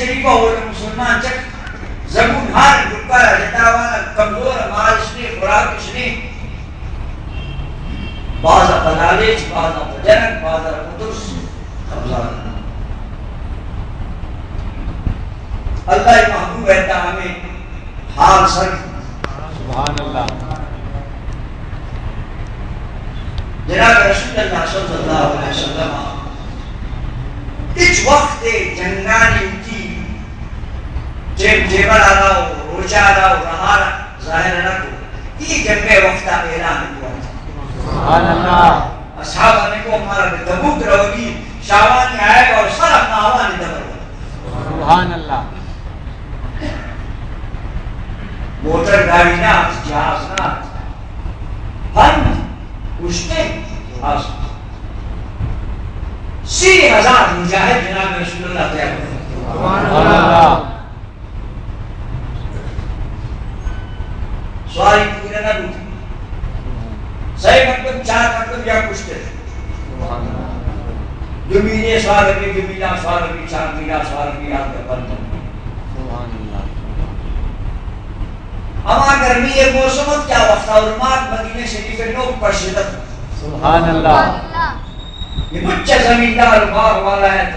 شریف ءَ اول مسلمان چک زبون ہار ڈکار ءَ جتاوان ءَ کمزور ءَ مال اش نے، خوراک اش نے۔ باز ءَ پہ لالچ، باز ءَ پہ جنگ، باز ءَ پہ ترس قبضہ۔ اللہ ءِ محبوب ءَ تا ہمے حال سر۔ سبحان اللہ۔ جناب رسول اللہ صلی اللہ علیہ وسلم ہچ وقت جنگانی وتی ٹیم ٹیبل آرا و روچا آرا و رہا ظاہر نہ کو۔ ای جنگ وقت اعلان کو۔ سبحان اللہ۔ اصحاباں گو مارا بہ تبوک روگی، شاوانی آئے اور سر اپنا آوانی دبر۔ سبحان اللہ۔ موٹر گاڑی نہ آت، جہاز نہ آت۔ ہم کشتے آس۔ سی ہزار مجاہد جناب رسول اللہ تیار کرتے۔ سبحان اللہ۔ سواری پورا نہ بوتی۔ سئے مردم، چار مردم یا کشتے۔ دو میلے سوار بی، دو میلا سوار بی، چار میلا سوار بی، آ بند۔ سبحان اللہ۔ ہما گرمی ءِ موسم ات کہ آ وقت علماء مدینہ شریف ءِ نوک پشت ات۔ سبحان اللہ۔ یہ مچ زمیندار باغ والا ہے۔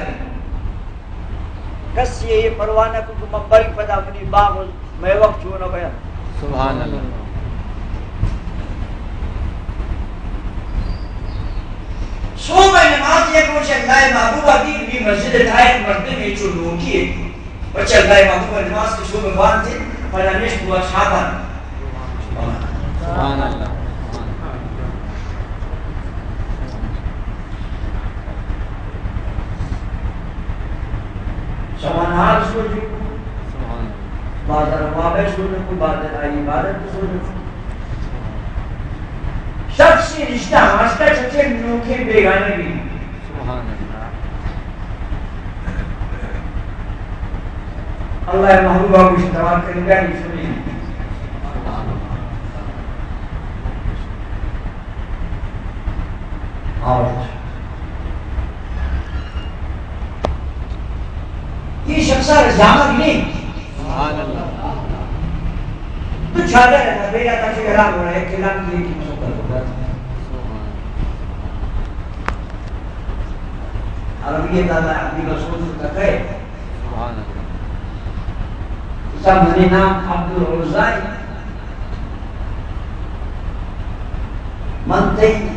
کس یہ پرواہ نہ کو کہ من بری پدا منی باغ ءِ میوہ چون بیا۔ سبحان اللہ۔ صبح نماز یک روچ اللہ محبوب ءَ دید، بی مسجد ءِ تہا یک مردمے چو نوکی ات۔ بچہ اللہ محبوب ءَ نماز کہ صبح بانتے، پدا نشت بوا شادان۔ سبحان اللہ۔ شما نماز سوچ کو۔ سبحان اللہ۔ بازار وابے سوچ کو، بازار آئی عبادت سوچ کو۔ شخصی رشتہ واسطہ چچے نوکے بیگانے بھی۔ سبحان اللہ۔ اللہ محبوبہ کو استعمال کرنے کا نہیں سنی۔ آؤ۔ یہ شخص ءَ زامگ نہیں۔ سبحان اللہ۔ تو چادر ہے، بیٹا تاکہ گرام ہو رہا ہے، کلام کی ایک مسکر ہوگا۔ عربی دادا عبد الرسول تکے۔ سبحان اللہ۔ منی نام عبدالرزاق۔ من تئی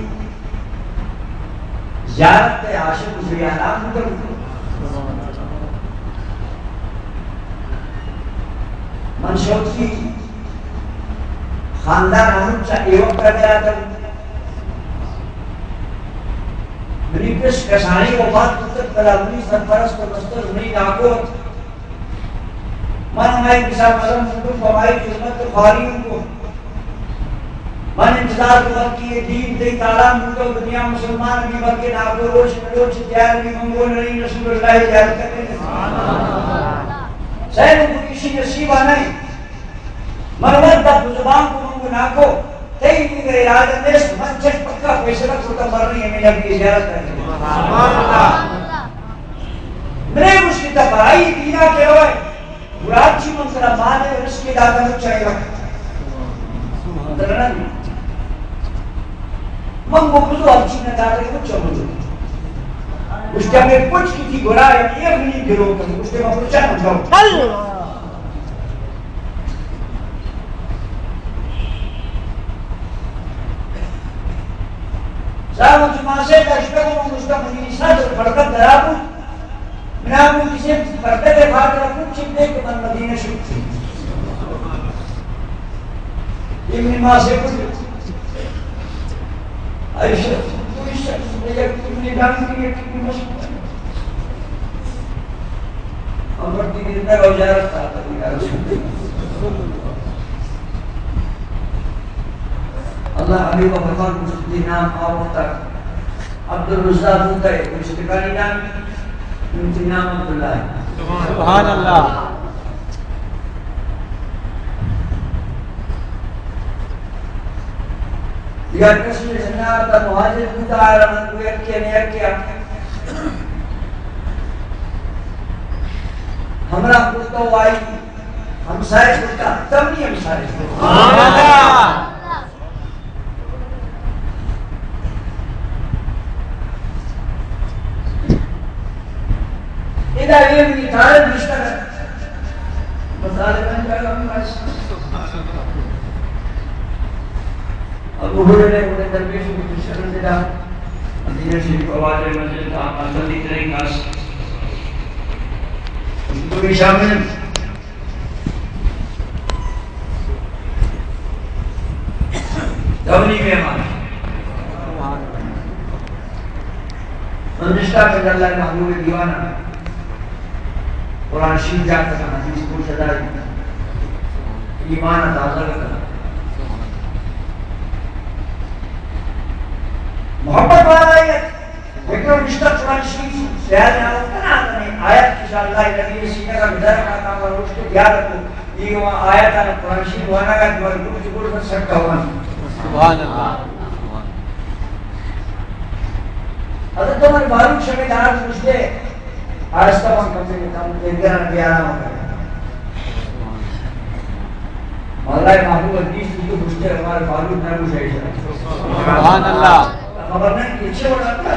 زیارت ءِ عاشق و زیاران بوتگ۔ من شوقی خاندان ہمچا ایوک کرنے آتگ۔ منی پس کسانی وفات کتگ، بلا منی سرپرست و مستر منی ناکو ات۔ من ہمائی پسا مزن بوتوں، پہ ہمائی خدمت و خواری ہم کو۔ من انتظار کو وقت کی یہ دین تئی تالان بوتو، دنیا مسلمان بھی بلکہ ناکو روچ نہ روچ تیار بھی منگو نری رسول اللہ زیارت کرنے۔ سہل کو کسی نصیب آنا ہے۔ من وت دپ زبان کو منگو ناکو، تئی دیگر ارادہ نیست، من چش پکا فیصلہ کرتا مرنی ہمیں نبی زیارت کرنے۔ منے مشکل تا برائی دینا کے روئے، مراد چی من سرا مانے رزق داتا نو چاہیے۔ درنا نہیں۔ من کو بزو ہر چیز نہ داتا نو چاہیے۔ اس کے ہمیں پچ کی تھی گناہ ہے، یہ منی گروہ کن، اس کے میں پرچا نہ جاؤں۔ زاں چہ ماسے دشتگ و من گوشتہ منی سر پردگ درا بوت۔ منا گوں کسے پردگ ءِ خاطر ءَ کچھ دے کہ من مدینہ شت۔ یہ منی ماسے کچھ۔ عائشہ، تو اس شخص نے یک منی ڈانگ کی یک منی مشکل۔ ہم پر تیری زندہ روزہ رکھتا تھا، یا رسول اللہ۔ اللہ حبیب و فرمان مجھے نام آ وقت عبدالرزاق بوتا ہے، مشتقانی نام، ان کے نام عبداللہ ہے۔ سبحان اللہ۔ یا کسی زنار تا مہاجر بوتا ہے، رمضان کو یک کیا، یک کیا۔ ہمراہ کرتا ہوا آئی، ہمسائے کرتا، تمنی ہمسائے کرتا۔ ادا یہ بھی طالب رشتہ ہے۔ مطالبہ کا ہم ابو ہریرہ نے درویش کو شرن دیا، مدینہ شریف آواز مسجد کا بندی کریں خاص۔ اس کو بھی شامل دومی مہمان۔ من نشتہ کہ اللہ محبوب دیوانہ قرآن شریف جا کتا، حدیث کو شدائی، ایمان تازہ کتا۔ محبت والا ہے۔ لیکن نشتہ قرآن شریف بیان نہ ہوتا نا، آیت کی شاء اللہ نبی سینہ کا بدر کا کام روش کے یاد رکھو۔ یہ وہاں آیت ہے، قرآن شریف وانا کا تمہارے گروپ سے گروپ سکتا ہوا۔ سبحان اللہ۔ حضرت عمر فاروق شمے دار پوچھتے، آہستہ بان کم سے کم، ایک دن بھی آرام کرے۔ مولا محبوب حدیث تو پوچھتے، ہمارے فاروق نہ پوچھا ایسا۔ سبحان اللہ۔ خبر نہیں، پیچھے ہو رہا تھا۔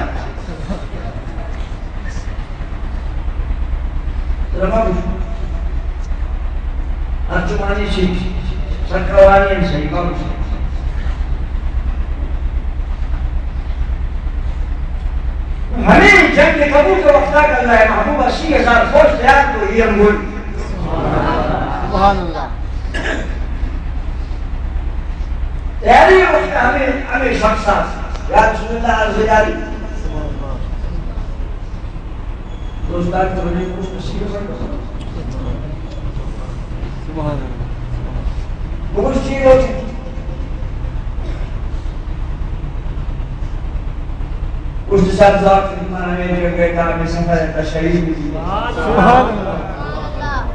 رما گوشت، ہرچو مانی چی سکروانی ہم صحیح ما گوشت۔ ہمیں جنگ تبوک وقتا کہ اللہ محبوب اسی ہزار فوج تیار کو، یہ ہم گول۔ سبحان اللہ۔ تیاری وقت ہمیں، ہمیں شخص، یا رسول اللہ، عرض جاری۔ دوستان، تو نے کچھ نصیب ہے؟ سبحان اللہ۔ بہت سی لوگ اس ساتھ ذات کی معنی میں جو گئے تھا، میں سفر کا شہید بھی۔ سبحان اللہ۔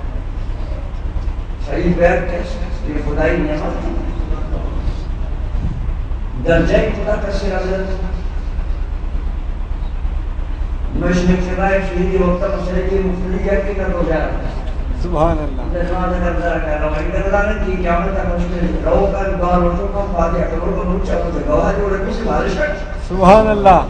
شہید بیت یہ خدائی نعمت ہے۔ درجہ خدا کسی را نہ۔ مشرق شرائع شہید وقت مسئلے کی مختلف جگہ کی نہ ہو جا رہا۔ سبحان اللہ۔ اندر جماعت اندر کر رہا ہوں۔ اندر اللہ نے کی قیامت تک مشکل رہو کا دعا لوٹو کا فاتحہ کرو کا روچا ہو جگہ ہے جو ربی سے بارش کر۔ سبحان اللہ۔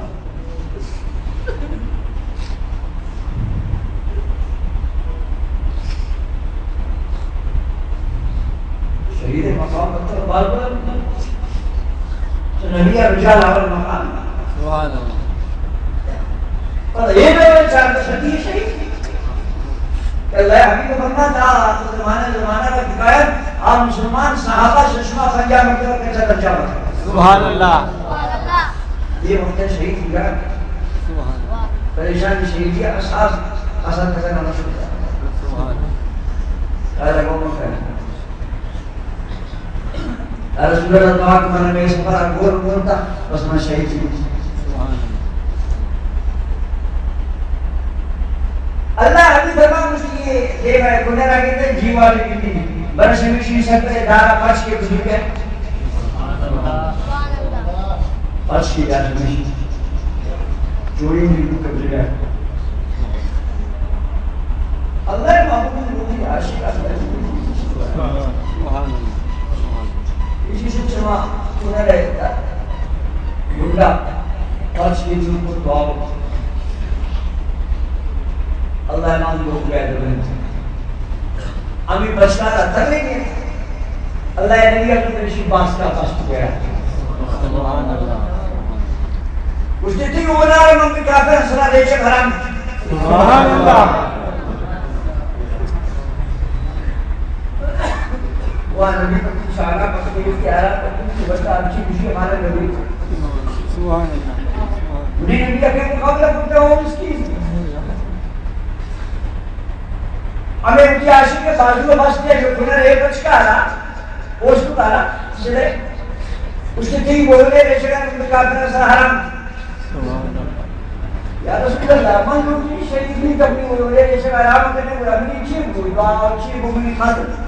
شہید مقام تو بار بار تو نبی رجال اول مقام۔ سبحان اللہ۔ پر یہ میں چاہتا شدی شہید۔ کہ اللہ حبیب فرماتا، تو زمانہ، زمانہ کا حکایت، آپ مسلمان صحابہ ششما پنجاب مکتب کا درجہ۔ سبحان اللہ۔ یہ وقت شہید ہوا۔ سبحان اللہ۔ پریشان شہید یا اصحاب، اصحاب کا نام شہید۔ سبحان اللہ۔ قال قوم کریم۔ یا رسول اللہ، تو آنکھ من میں سفر گور گور تھا، بس من شہید ہوں۔ سبحان اللہ۔ اللہ حبیب فرمان اس کی دے میں کنر آگے تے جیوانی بیتی۔ برش ہمیشی سر پہ دارا پچ کے بزرگ ہے۔ پچ کے دارا ہمیشی۔ چوری بھی قبضہ۔ اللہ محبوب نبی عاشق اللہ۔ سبحان اللہ۔ اسی سے چما کنر ہے۔ گنڈا۔ پچ کے جو کو دعا۔ اللہ مان لوگ گئے دبن۔ ہمیں بچکارا ترے گئے۔ اللہ نبی اگر ترشی باس کا پست گیا۔ سبحان اللہ۔ اس نے تھی اولا من بھی کافر سرا ریشہ حرام۔ سبحان اللہ۔ وہ نبی پر شانا پکڑی کی آرا پر بتا اچھی خوشی ہمارے نبی۔ سبحان اللہ۔ انہیں نبی اگر مقابلہ کرتا ہو اس کی۔ ہمیں ان کی عاشق کے بازو بس کیا جو کنر ہے بچکارا، اس کو کارا، سلے، اس نے تھی بولے ریشہ حرام۔ یا رسول اللہ، من لوٹی شہید نہیں کرنی ہوئی، یہ شکر آرام کرنے کو امنی چیز ہوئی، دعا اور چیز ہوئی خاطر۔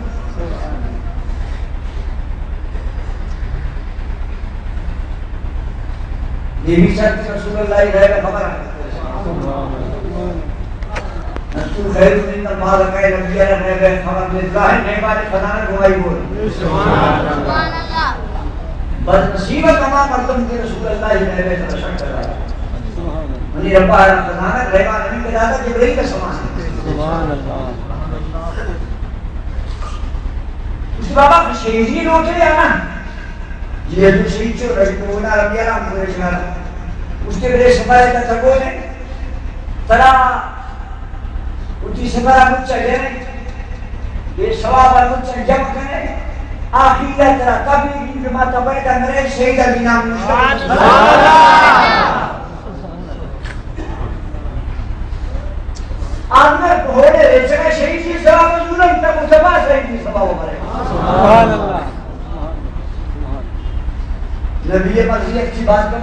یہ بھی شرط رسول اللہ ہدایت خبر ہے۔ تو خیر من مال کئے نبی ءَ را غیب ءِ خبر دے، ظاہر غیب ءِ خزانہ گواہی بول۔ سبحان اللہ۔ بد نصیب کما مردم کہ رسول اللہ ءِ غیب ءِ ترا شک کرا۔ منی رب ءَ را خزانہ غیب ءَ نبی ءَ داتا، جبرائیل ءَ سما۔ سبحان اللہ۔ اس بابا شہیدی لوٹے یا نا؟ جی حضور شہید چو رجب ہونا ربی اللہ ہم پورے شہر۔ اس کے بلے سفر ہے تا تھکو نے۔ ترا وتی سفر ءَ مچ ءَ جنے، اے ثواب ءَ مچ ءَ جمع کنے، آخیر ءَ ترا تبلیغی جماعت ءَ بئیت ءَ مرے، شہید ءِ نام نشتہ۔ آدم ءَ کوہڑے ریچگ ءَ شہیدی ثواب ءَ زورن، تک ءُ تبا شہیدی ثواب ءَ مرے۔ سبحان اللہ۔ نبی مرضی اچھی بات کر۔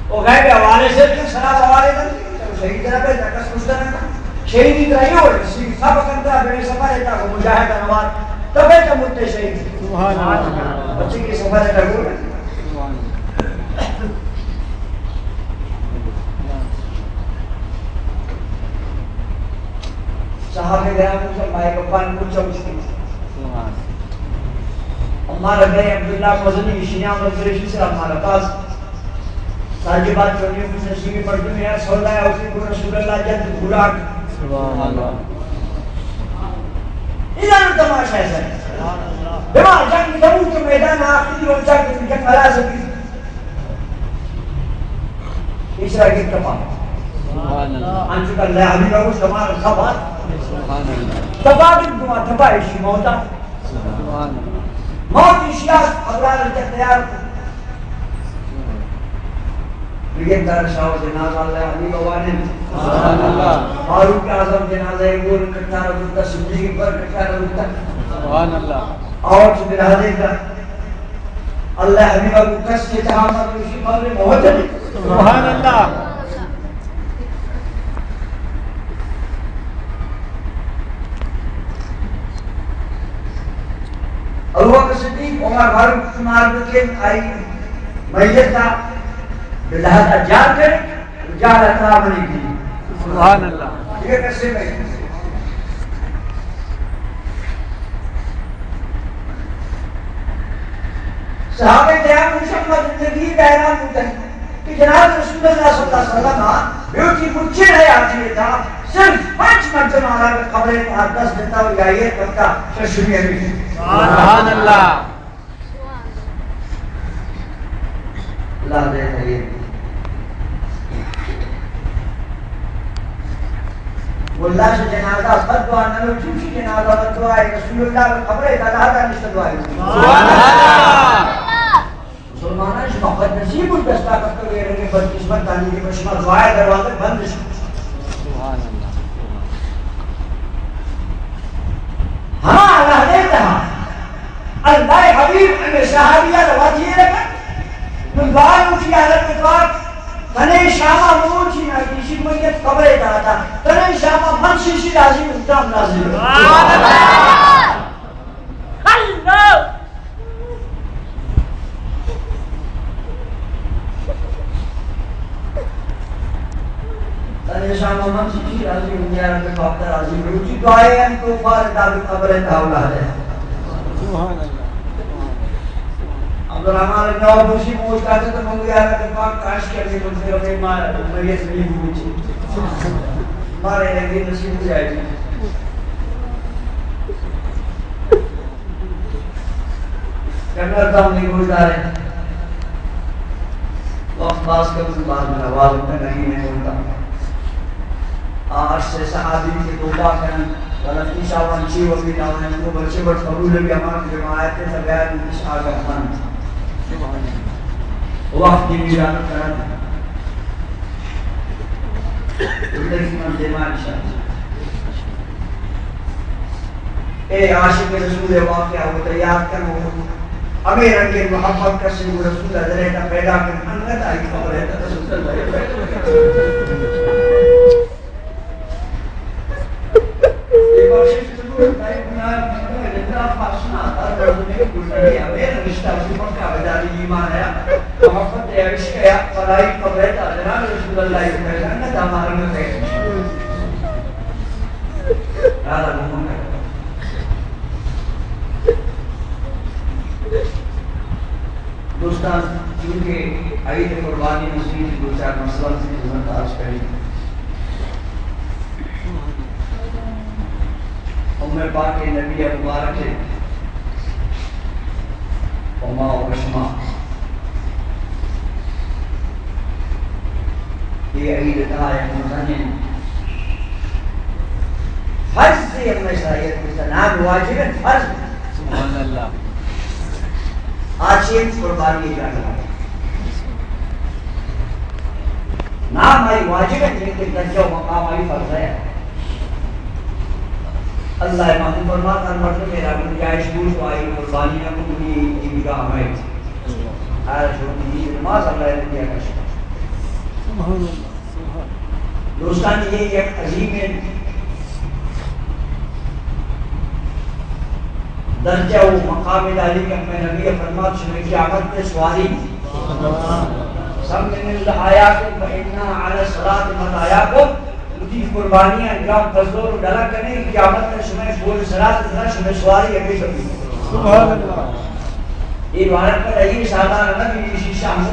او غیب حوالے سے کہ سرا حوالے دن، تو شہید نہ بے، تکس کچھ نہ۔ شہیدی ترا یہ ہو، سی سب کنتا بے سفر ہے تا مجاہد انوار، تبے تو مت شہید۔ سبحان اللہ۔ بچے کے سفر ہے تا گول۔ صحابہ کرام کو مائے بپان کو چمچ۔ سبحان۔ عمار بن عبداللہ مزنی شیعہ مدرسی سے عمار عباس۔ تاجبات چونی کو نصیب مردم ہے، سودا ہے، اسی کو رسول اللہ جد بولاک۔ سبحان اللہ۔ اذا تماشا ہے سر۔ بما جنگ تبوک میدان آخری روچہ کے جنگ ہلا سکی۔ ایشرا گپت تپا۔ سبحان اللہ۔ انچو کہ اللہ حبیب ءَ گوشت، تمہارا خبر۔ سبحان اللہ۔ تپا گپت، تما تپا ایشی موتا۔ سبحان اللہ۔ موت ایشی آس، ابرار انت تیار۔ بگن دار شاہ جنازہ اللہ حبیب وانن۔ سبحان اللہ۔ فاروق اعظم جنازہ گور کٹارا بوتا، صدیق اکبر کٹارا بوتا۔ سبحان اللہ۔ اور تو برادر کا اللہ حبیب ابو کس کے جہاں پر اسی قبر موت ہے۔ سبحان اللہ۔ ابو بکر صدیق، عمر فاروق شمار بکن، آئی میت ءَ بلحاظ جار کرے، جار اترا بنے گی۔ سبحان اللہ۔ یہ کسے میں صحابہ کرام ہمیشہ ما زندگی ءَ حیران بوتگ کہ جناب رسول اللہ صلی اللہ علیہ وسلم ءَ بے وتی مچیں حیاتی ءَ تہا صرف پنچ مردم آرا کہ قبر ءِ تہا دست جتا و یا یہ کرتا ششمی ہمیں۔ سبحان اللہ۔ اللہ دے خیر۔ واللہ سے جنازہ بد دعا نہ لو، چونکہ جنازہ بد دعا ہے، رسول اللہ کے قبر ہے، اللہ کا نشتہ دعا ہے۔ سبحان اللہ۔ مسلمانان شما بد نصیب و دستا کتو، یہ رنگ بد قسمت دانی کے شما دعا دروازے بند شما۔ سبحان اللہ۔ ہما اللہ دے تہا۔ اللہ حبیب ہمیں صحابیہ روایت یہ رکھا۔ من دعا اٹھی حضرت پاک، تنے شامہ موچی نہ کسی میت قبر داتا۔ تنے شامہ من شیشی راضی، انتام راضی۔ اللہ۔ تنے شامہ من شیشی راضی، انتام راضی۔ روچی دعائے ہم تو فارغ داد قبر تاولا ہے۔ سبحان اللہ۔ عبدالرحمن ابن عوف اسی موت کا تو منگیا رہا کہ پاک کاش کے اپنی منزل اپنے مار میت نہیں ہوئی۔ مارے رنگی نصیب ہو جائے گی۔ جنگل تام نہیں گوشدارے۔ وقت باز کم، باز من حوال میں نہیں، نہیں ہوتا۔ آ، اشت صحابی کہ توبہ کنن، غلطی شاوان چی وقتی ناوان، تو بچے بٹ قبول بھی امان جماعت ہے، تبیار بھی کچھ آگا من۔ وقت کی میران کرن۔ تو دیکھ من دیمان شاہ۔ اے عاشق رسول واقعہ ہوتا یاد کن ہو۔ ہمیں رنگ محبت کسی رسول ادرے تا پیدا کن، انگت آئی خبر ہے تا رسول اللہ۔ اے بخشش ضرور ہے، گناہ بندہ زندہ فاشنا، ہر مردم کو نہیں، ہمیں رشتہ اسی پکا بداری ایمان ہے، محبت ہے، عشق ہے، فلائی خبر ہے تا جناب رسول اللہ یہ پیدا ہمارا نہ کہے۔ دوستان، چونکہ عید قربانی مسیح کی دو چار مسئلہ سے خدمت عرض کری۔ ام پاک نبی مبارک و ما و شما اے عید تہا یک مزنیں فرض ہمیں شریعت گوشتہ، نام واجب، فرض۔ سبحان اللہ۔ آ چین قربانی جانور۔ نام آئی واجب ہے، لیکن درجہ و مقام آئی فرض ہے۔ اللہ پاک فرماتا، ہر مردم میرا گنجائش بوت و آئی قربانی نہ کو، منی عیدگاہ میں۔ ہر جو منی نماز اللہ نے دیا کر۔ دوستان، یہ یک عظیم درجہ و مقام عالی کہ میں نبی فرمات، شمئے قیامت میں سواری۔ سمن الحیاکم فإنها علی الصراط مطایاکم۔ وتی قربانی انجام پزور و ڈلا کنے، قیامت میں شمئے پول صراط نہ، شمئے سواری ہمیشہ بھی۔ سبحان اللہ۔ اے عبارت پر ای سادہ نہ بھی، شیشہ ہم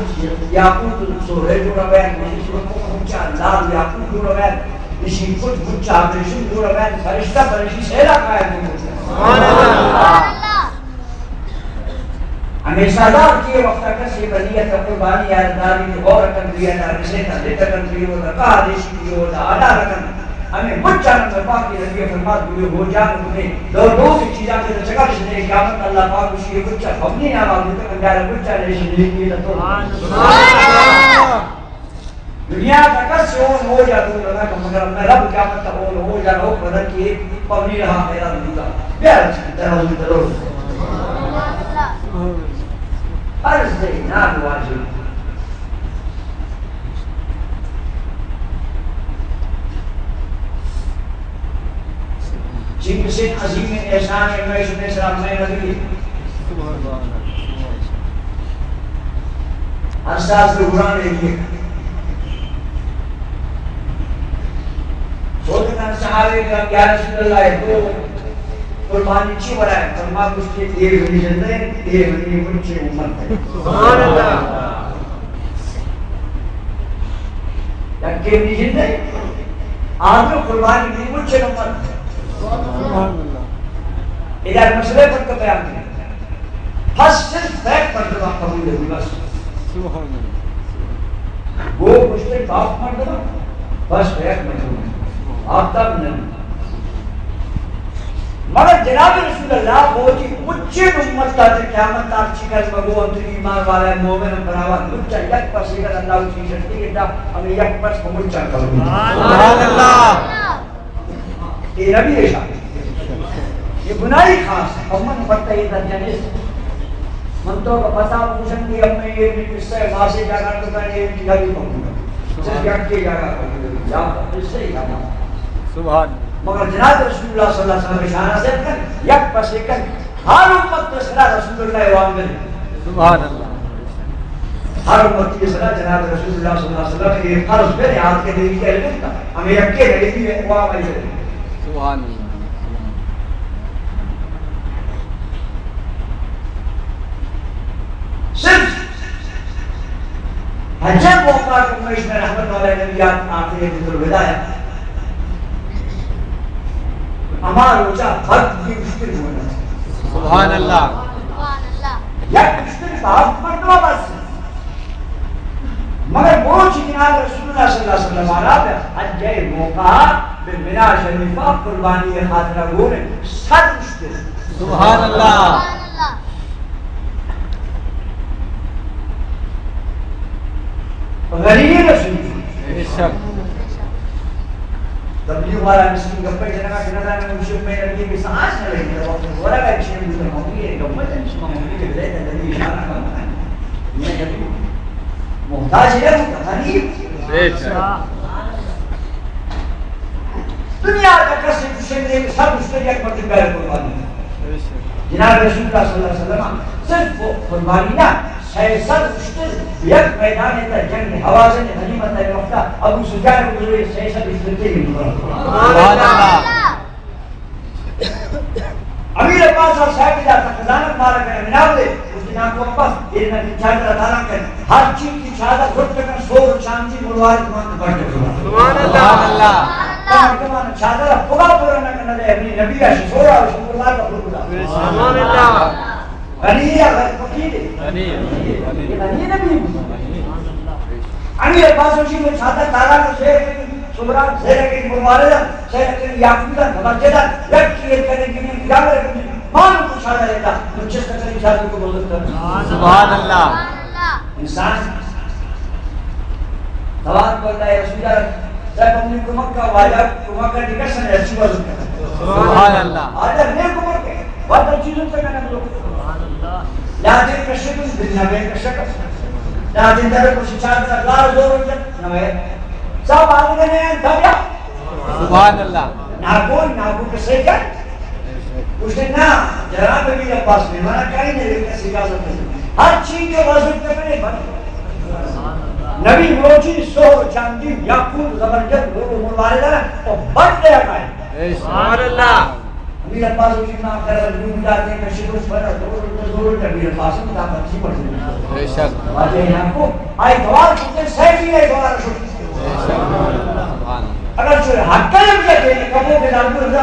یاقوت سورہ جوڑا بیان، مجھے سورہ کو پہنچا، لال یاقوت جوڑا بیان، اسی کچھ بچا پریشن جوڑا بیان، فرشتہ پریشی سیلا قائم ہو۔ سبحان اللہ۔ ہمیں سردار کی وقت کسی بنیت قربانی یادداری غور کن دیا، نہ رسے نہ لیتا کن دیو، نہ کہا دیشی دیو، نہ آدھا رکن۔ ہمیں مچا نہ پاکی نبی فرمات دوئے ہو جان اپنے دو دو کی چیزاں کے چکر شدے قیامت اللہ پاک اسی مچا ہم نہیں آواز دیتا کن جارے مچا نہیں شدے کی تو۔ دنیا کا کس سے اون ہو جا دور لگا کہ مگر میں رب قیامت تک اون ہو جا، ہو بدل کی پبلی رہا میرا دیتا۔ بیا رب کی طرح ہوئی ضرور۔ فرض ہے، نہ واجب۔ چنکسین عظیم احسان ہے، میں شمے سرا میں نبی۔ ہر سال کے قرآن ہے یہ۔ سوچ کن صحابہ کرام، یا رسول اللہ، تو قربانی چی وڑا ہے؟ فرما، اس کے دیر بنی جندے، دیر بنی مچے امت ہے۔ سبحان اللہ۔ یکے بنی جندے، آدم قربانی بنی مچے امت۔ سبحان اللہ۔ ادھر مسئلے پر تو بیان کریں۔ پس صرف یک مردم قبول ہے، بس۔ سبحان اللہ۔ گو گوشتے باپ مردم، بس یک مردم۔ آفتاب نہیں۔ مگر جناب رسول اللہ بہت ہی اچے امت تا قیامت تا چی کر مگو انت ایمان والا مومن براوا مچا یک پس اگر اللہ کی شرطی دا ہمیں یک پس مچا کرو۔ سبحان اللہ۔ اے نبی ارشاد۔ یہ گناہی خاص ہے۔ اور من پتہ یہ درجہ نہیں۔ من تو کا پتہ پوچھن کی ہم نے یہ بھی قصہ ہے، ماسی جانا تو میں یہ بھی نبی پکڑا۔ صرف یک کے جانا پکڑا۔ یا قصہ ہی جانا۔ سبحان۔ مگر جناب رسول اللہ صلی اللہ علیہ وسلم اشارہ سے کن، یک پس کن، ہر امت سرا رسول اللہ وانگل۔ سبحان اللہ۔ ہر امتی سرا جناب رسول اللہ صلی اللہ علیہ وسلم ایک فرض پر یاد کے دیوی کے علم تا۔ ہمیں یکے دیوی ہے، وہ ہماری ہے۔ سبحان اللہ۔ صرف حج موقع کو میں اس میں رحمت والے نبیات آتے ہیں، ذکر الوداع ہے۔ ہما روچا فرد کی مشکل ہونا۔ سبحان اللہ۔ یک مشکل صاحب مردم بس۔ مگر وہ چی جناب رسول اللہ صلی اللہ علیہ وسلم آرا بے حج موقع بے منا شریفہ قربانی خاطر گونے صد مشکل۔ سبحان اللہ۔ غنی رسول۔ بے شک۔ تبلیغ والا مسکین گپے جنگا کہ نہ جانے مشکل میں نبی کے سانس نہ لگی، تو وقت ورا کا چین بوتا مولوی ہے، گپے جن شما مولوی کے بلے نبی اشارہ کا معنی۔ یہ نبی محتاج ہے، غنی۔ بے شک۔ دنیا کا کسی کچھ نہیں، سب اس کے یک مردم کا قربانی۔ بے شک۔ جناب رسول اللہ صلی اللہ علیہ وسلم صرف وہ قربانی نہ، سہ صد اشتر یک میدان ءِ تہ جنگ حوازن غنیمت ءِ وقتا ابو سفیان بزرگ سئے سد اشتر تے۔ سبحان اللہ۔ امیر عباس صاحب دا خزانہ مارا کر مناو دے، اس کے نام کو عباس، یہ نہ چادر تارا کر، ہر چیز کی چادر گھٹ کر سور چاندی مروارید مان بڑھ کر۔ سبحان اللہ۔ سبحان اللہ۔ کمر کمان چادر پورا پورا نہ کرنا دے، اپنی نبی کا سورا اور شکر اللہ کا حکم۔ سبحان اللہ۔ غنی یا غیر فقیر ہے؟ غنی ہے۔ غنی نبی۔ امیر عباس شیخ میں چادر تارا کا شعر، سورا شعر کے مروارید، شعر کے یاقوت، زبرجد، یک چیز کرنے کے لیے گرام رکھنے، مان کو چادر رہتا، تو جس کا چادر کو بزرگ کرنا۔ سبحان اللہ۔ انسان سوال کرتا ہے، رسول اللہ، سب اپنی کمک کا واجہ، کمک کا ٹکٹ سے ایسی بزرگ کرنا۔ سبحان اللہ۔ آج اپنے کمک کے، بہت اچھی ضرورت کرنا بزرگ۔ لا دے کشک، دنیا میں کشک۔ لا دے در کچھ چار کا لا زور ہو جائے، نہ ہے۔ سب آدمی نے دبیا۔ سبحان اللہ۔ ناکو، ناکو کسے کر؟ اس نے نہ، جناب امیر عباس نے منع کہیں نہیں، لیکن کسی اجازت نہیں۔ ہر چیز کے واجب کرنے بند۔ نبی روچی، سہر، چاندی، یاقوت، زبرجد، لوگ عمر والے دا، تو بند دے گئے۔ سبحان اللہ۔ امیر عباس روچی نہ کر، لوگ جاتے ہیں، کشی کو پر، دور، دور، دور، امیر عباس نے طاقت کی پڑ۔ بے شک۔ واجہ یہاں کو، آئی دوار کتے سہی ہے، دوار شکر۔ سبحان اللہ۔ اگر جو حق ہے، بھی ہے، کبو کے نام کو رضا۔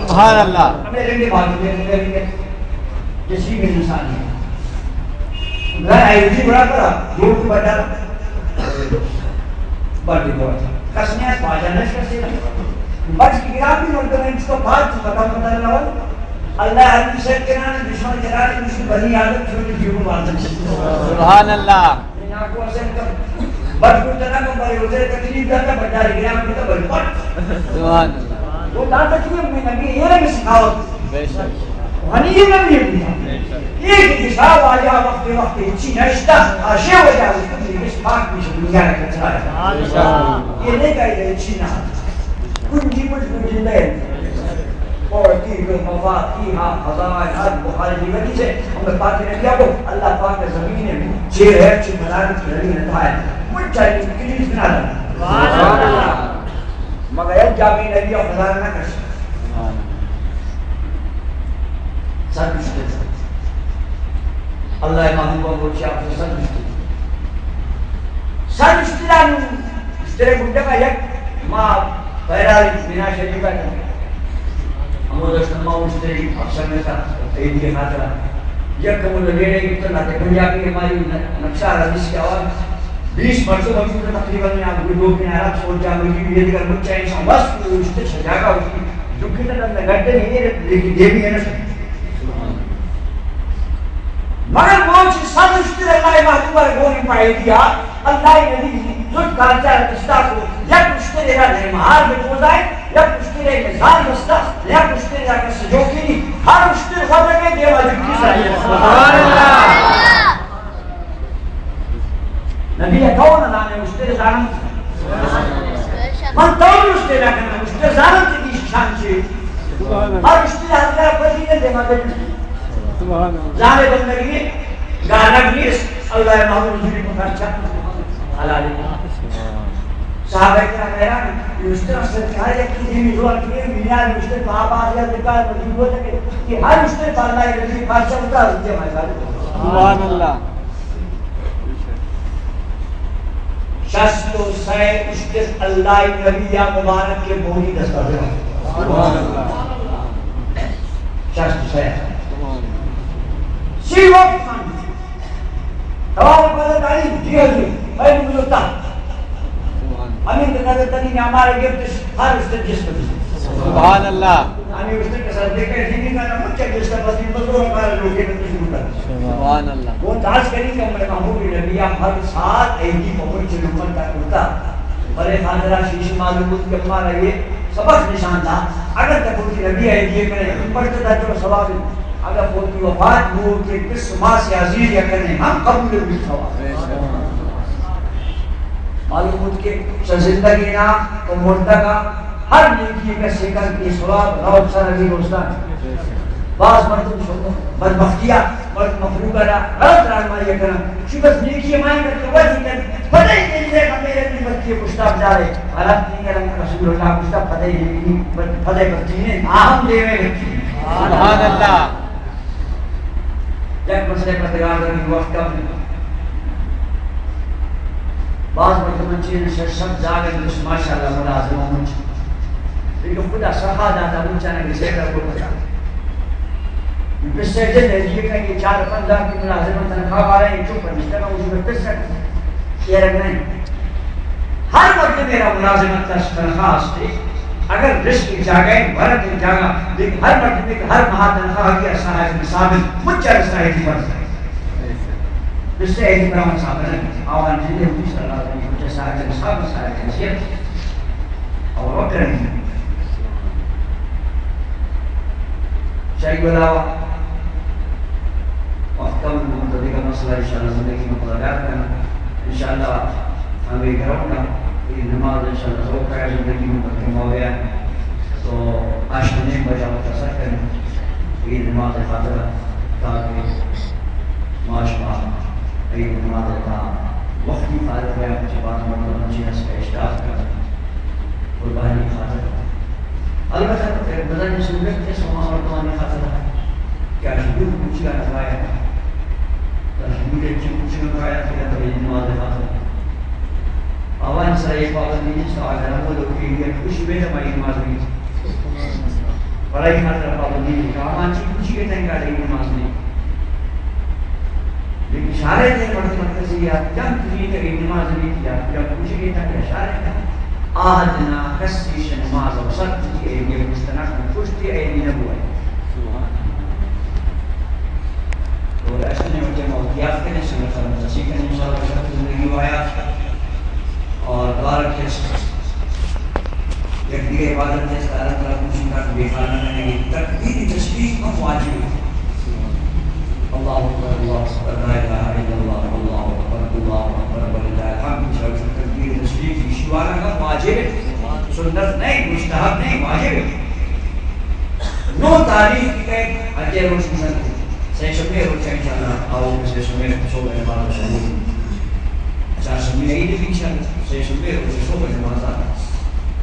سبحان اللہ۔ ہمیں رنگے بھاگ دے، رنگے رنگے۔ کسی میں انسان نہیں۔ میں ایوزی بڑا کرا، جوڑ کے بڑا۔ بڑی بڑا۔ کس نے آج باجا نش کسی۔ بچ کی گرام بھی مردم ہے، اس کو بات ختم پتہ نہ ہو۔ اللہ علی سے کرانے، دشمن کرانے، اس کی بنی آدم چھوٹی جیو مار۔ سبحان اللہ۔ بد گوشتگ نہ کن، بلے روزے تکلیف داتا، بڈاری گران کتا، بلے پٹ۔ سبحان اللہ۔ وہ داتا چیئے، میں نبی یہ رنگ سکھاؤ۔ بے شک۔ ہنی یہ نبی ہے۔ بے شک۔ ایک دشا واجہ وقت وقت اچھی نشتا، آشے وجہ اس کو بھی اس پاک بھی سے دنیا ہے کچرا ہے۔ بے شک۔ یہ نہیں کہی گئی اچھی نہ۔ کنجی مجھ کو زندہ ہے۔ اور تیر مفاتیح خزائن ارض بخاری کی وجہ سے ہم پاک نبی کو اللہ پاک زمین میں چیر ہے، چھ ملان کی نبی نہ تھا ہے۔ مجھ چاہیے کلیز بنا۔ سبحان اللہ۔ مگر یک جا بھی نبی اور خزانہ نہ کر سکتا۔ سر مشکل۔ اللہ محبوب بوچی آپ سے سر مشکل۔ سر مشکل۔ اشترے گڈا کا یک ما پیراری مینا شریف ہے۔ ہمو دشت ما اشترے افسر میں تھا، عید کے خاطر۔ یک کمو لگے رہے گی تو نہ تے پنجابی ہماری ن-، نقشہ رہا جس کے آواز بیس پرسنٹ ہم کو تقریباً میں آپ کو دو کنارہ سوچ جا مجھے یہ دیگر مجھ چاہیے سو بس اشترے سجا کا اس کی جو کتنا گھنٹے نہیں ہے، لیکن یہ بھی ہے نا۔ مگر وہ چیز سب اشترے اللہ محبوب پر گونی پائے دیا۔ اللہ نبی زوت کارچا دستا کو یک اشترے را نمہار بہ پوزائے، یک اشترے نزار بستا، یک اشترے را کس جوکی نہیں، ہر اشتر ورگے دیما جکی ساری۔ سبحان اللہ۔ نبی کون لانے اشترے زانن؟ من تو اشترے را کنم، اشترے زانن تے شان چی۔ ہر اشترے حضرت پر دینے دیما جکی۔ سبحان اللہ۔ زانے بندگی گانگ نیست، اللہ محمود حضوری کو خرچہ حلال ہے۔ صحابہ کرام حیران، اشتر سرکار یک کی دینی جوان کیے، مینا اشتر بابا یا دکار مدین ہو سکے کہ ہر اشتر پالنا ہے، نبی خرچہ ہوتا ہے، حضرت ہمارے ساتھ۔ سبحان اللہ۔ شست و سئے اشتر اللہ نبی یا مبارک کے بولی دستا دے۔ سبحان اللہ۔ شست و سئے۔ سی وقت من۔ تواب بدل داری، جی حضور، میں بزرتا۔ ہمیں تو نظر تنی نے ہمارے گفت ہر اشتر جس پر۔ سبحان اللہ۔ ہمیں اشتر کے ساتھ دیکھا، جی نہیں کرنا، مجھ کے جس پر بس بزرگ ہمارے لوگ کے تو شروع کر۔ سبحان اللہ۔ وہ داس کری کہ میں محبوب نبی ہر سال ایدی پہنچ نمبر تک ہوتا۔ بلے خاطرہ شیش معلوم بود کہ ہمارا یہ سبق نشان تھا۔ اگر تک ہوتی نبی ایدی کرے، ہم پڑھتے تھا جو ثواب۔ اگر ہوتی وفات ہو کہ کس ماں سے عزیز یا کرے، ہم قبول بھی ثواب۔ معلوم بود کہ چہ زندگی نا تو مردگا ہر نیکی کا سیکن کے ثواب روز سر علی روزدار۔ باز مردم شکر بدبختیا مخلوق را غلط راہنمائی کناں۔ شی بس نیکی مائیں کہ وتی کن، پدے دل دے ہمیں رنگ بلکہ پشتا بدارے۔ غلط نہیں کرن، رسول اللہ پشتا پدے نہیں، پدے بلکہ نہیں، آہم دے میں بلکہ۔ سبحان اللہ۔ یک مسئلہ پتگار دنی وقت کم۔ باز مردم چین شش شب جاگہ، ماشاءاللہ ملازم ہوں۔ لیکن خدا سخا داتا، مچانا کہ سیدا کو پتا۔ پسے جن ہے، یہ کہیں چار پنجاہ کی ملازمت تنخواہ والا ہے، چپ نشتہ کا، اس میں پسے یہ رکھ نہیں۔ ہر وقت میرا ملازمت کا تنخواہ ہے، اگر رزق کی جاگہ ہے، ورق کی جاگہ، لیکن ہر وقت میں ہر ماہ تنخواہ کی صاحب نصاب، مجھے صاحب فرض ہے۔ پسے ایک برام صاحب ہے، آوان جن ہے، صلی اللہ علیہ وسلم، مجھے صاحب نصاب، صاحب حیثیت، اور وقت نہیں۔ شاہی بلاوا۔ وقت کم، ہم تو دیگہ مسئلہ انشاءاللہ زندگی میں ملاقات کرنا۔ انشاءاللہ ہمیں گراؤنڈ کا یہ نماز انشاءاللہ ضرور کرے زندگی میں، بلکہ موقع ہے تو آشت نیم بجا وقت سر کریں یہ نماز خاطر، تاکہ ماش ما یہ نماز کا وقتی فارغ ہے، مجھے بات مطلب مجھے اس کا اشتاق کر قربانی خاطر۔ البتہ بزن سنت کے سما مردمانی خاطر ہے۔ کیا شدود پوچھا نہ آیا؟ کیا شدود چی پوچھا نہ آیا کہ ہمیں نماز خاطر؟ آوان سر یہ پابندی نہیں، ساعت نمود ہو کہ یہ خوش میں ہماری نماز نہیں۔ پڑھائی خاطر پابندی نہیں، آوان چی پوچھی کے تنگا نماز نہیں۔ لیکن اشارے تے مرد مرکزی یا جنگ تجھے تک نماز نہیں کیا، یا پوچھے تک اشارے تھا۔ آہد نا کسی شہ نماز و سر تجھے اے یہ پشتنا کن پشتی اے نبوہ۔ اور ایسے نے مجھے موت یاد کریں، سنگت ہم تسی کریں، انشاءاللہ بشک زندگی و حیات۔ اور دوارہ کس یک دیگہ عبادت ہے، سارا طرح پوچھیں گا کہ بے خانہ کریں گے۔ تکبیر تشریق ہم واجب ہے۔ اللہ اکبر، اللہ اکبر، لا الہ الا اللہ، اللہ اکبر، اللہ اکبر، وللہ الحمد۔ تکبیر تشریق کی شوارہ کا واجب ہے، سنت نہیں، مستحب نہیں، واجب ہے۔ نو تاریخ کی کہے، اجے روز سنت ہے۔ سہ شنبے روچ انشاءاللہ، آؤ سہ شنبے صبح نماز شروع۔ چار شنبے عید ہے انشاءاللہ، سہ شنبے روچ صبح نماز آ۔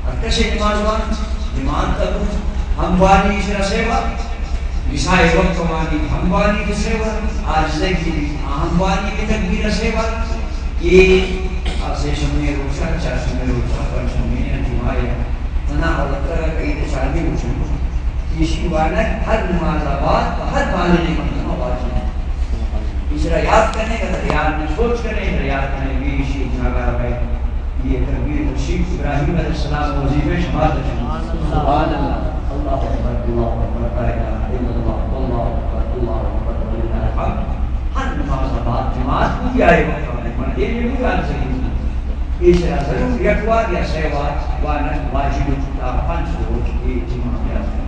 ہر کسے نماز وان، جماعت تبو، ہم وانی اشرا سیوا، نساء وقت وانی ہم وانی سیوا، عاجزگی ہم وانی تکبیر سیوا۔ یہ آ سہ شنبے روچا، چار شنبے روچا، پنچ شنبے یا جمعہ یا تنا عورت کا عید چار بھی روچا۔ ایشی وانگ ہر نماز آباد و ہر بالغ مردم واجب ہے۔ ایشرا یاد کرنے کا، یاد میں سوچ کرنے کا، یاد کرنے بھی ایشی جاگا ہے۔ یہ تکبیر تشریق ابراہیم علیہ السلام وظیفے شمار تشریق۔ سبحان اللہ۔ اللہ اکبر، اللہ اکبر، لا الہ الا اللہ، اللہ اکبر، اللہ اکبر، وللہ الحمد۔ ہر نماز آباد جماعت پوری آئے وقت آئے، من یہ بھی یاد سے ایشرا ضرور یک وار یا سہ وار وانگ واجب ہے، تا پنچ روچ یہ جمعہ یاد کرنے۔